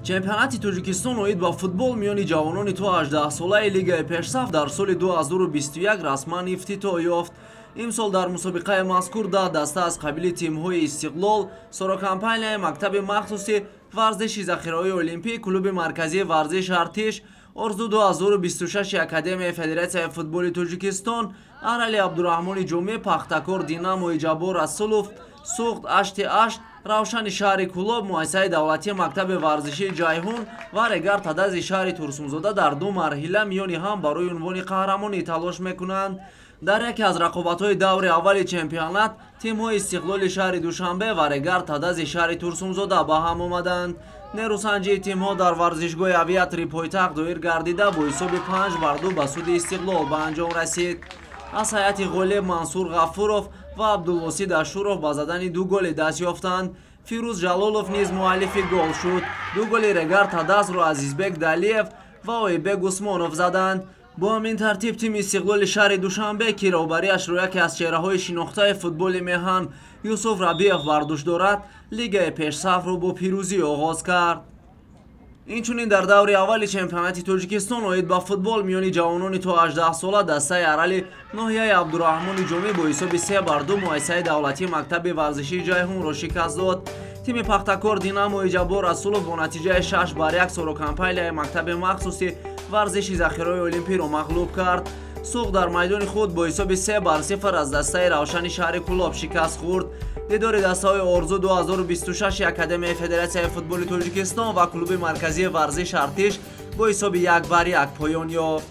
Чемпионати Тоҷикистон оид ба футбол миёни ҷавонони то 18-солаи лигаи пешсаф дар соли 2021 расман ифтитоҳ ёфт. Имсол дар мусобиқаи мазкур 10 даста аз қабили тимҳои Истиқлол, Сорокампанияи мактаби махсуси варзиши захираҳои олимпӣ, клуби марказии варзиш Артиш, Орзу 2026 Академияи Федератсияи футболи Тоҷикистон, Арали Абдураҳмони Ҷомӣ, Пахтакор, Динамои Ҷаббор Расулов, Суғд, Ашти Ашт, Равшани шаҳри Кӯлоб, муассисаи давлатии мактаби варзишии Ҷайҳун ва Регар Тадази шаҳри Турсунзода дар ду марҳила миёни ҳам барои унвони қаҳрамонӣ талош мекунанд. Дар яке аз рақобатҳои даври аввали чемпионат тимҳои Истиқлоли шаҳри Душанбе ва Регар Тадази шаҳри Турсунзода ба ҳам омаданд. Нерӯсанҷии тимҳо дар варзишгоҳи Авиатори пойтахт доир гардида бо ҳисоби 5-2 ба суди Истиқлол ба анҷом расид. Аз ҳайати ғолиб Мансур Ғафуров ва Абдулвосид Ашуров ба задани ду голи даст ёфтанд. Фирӯз Ҷалолов низ муаллифи гол шуд. Ду голи Регар Тадазро Азизбек Далиев ва Оибек Усмонов заданд. Бо ҳамин тартиб тими Истиқлоли шаҳри Душанбе, ки роҳбарияшро яке аз чеҳраҳои шинохтаи футболи меҳан Юсуф Рабиев бар дӯш дорад, лигаи пешсафро бо пирӯзӣ оғоз кард. Инчунин дар даври аввали чемпионати Тоҷикистон оид ба футбол миёни ҷавонони то 18-сола дастаи Арали ноҳияи Абдураҳмони Ҷомӣ бо ҳисоби 3-2 муассисаи давлатии мактаби варзишии Ҷайҳунро шикаст дод. Тими Пахтакор Динамои Ҷаббор Расулов бо натиҷаи 6-1 Сорокампанияи мактаби махсуси варзиши захираҳои олимпиро мағлуб кард. Суғд дар майдони худ бо ҳисоби 3-0 аз дастаи Равшани шаҳри Кӯлоб шикаст хӯрд. Дидори дастаҳои Орзу 2026 Академияи Федератсияи футболи Тоҷикистон ва клуби марказии варзиш Артиш бо ҳисоби 1-1 поён ёфт.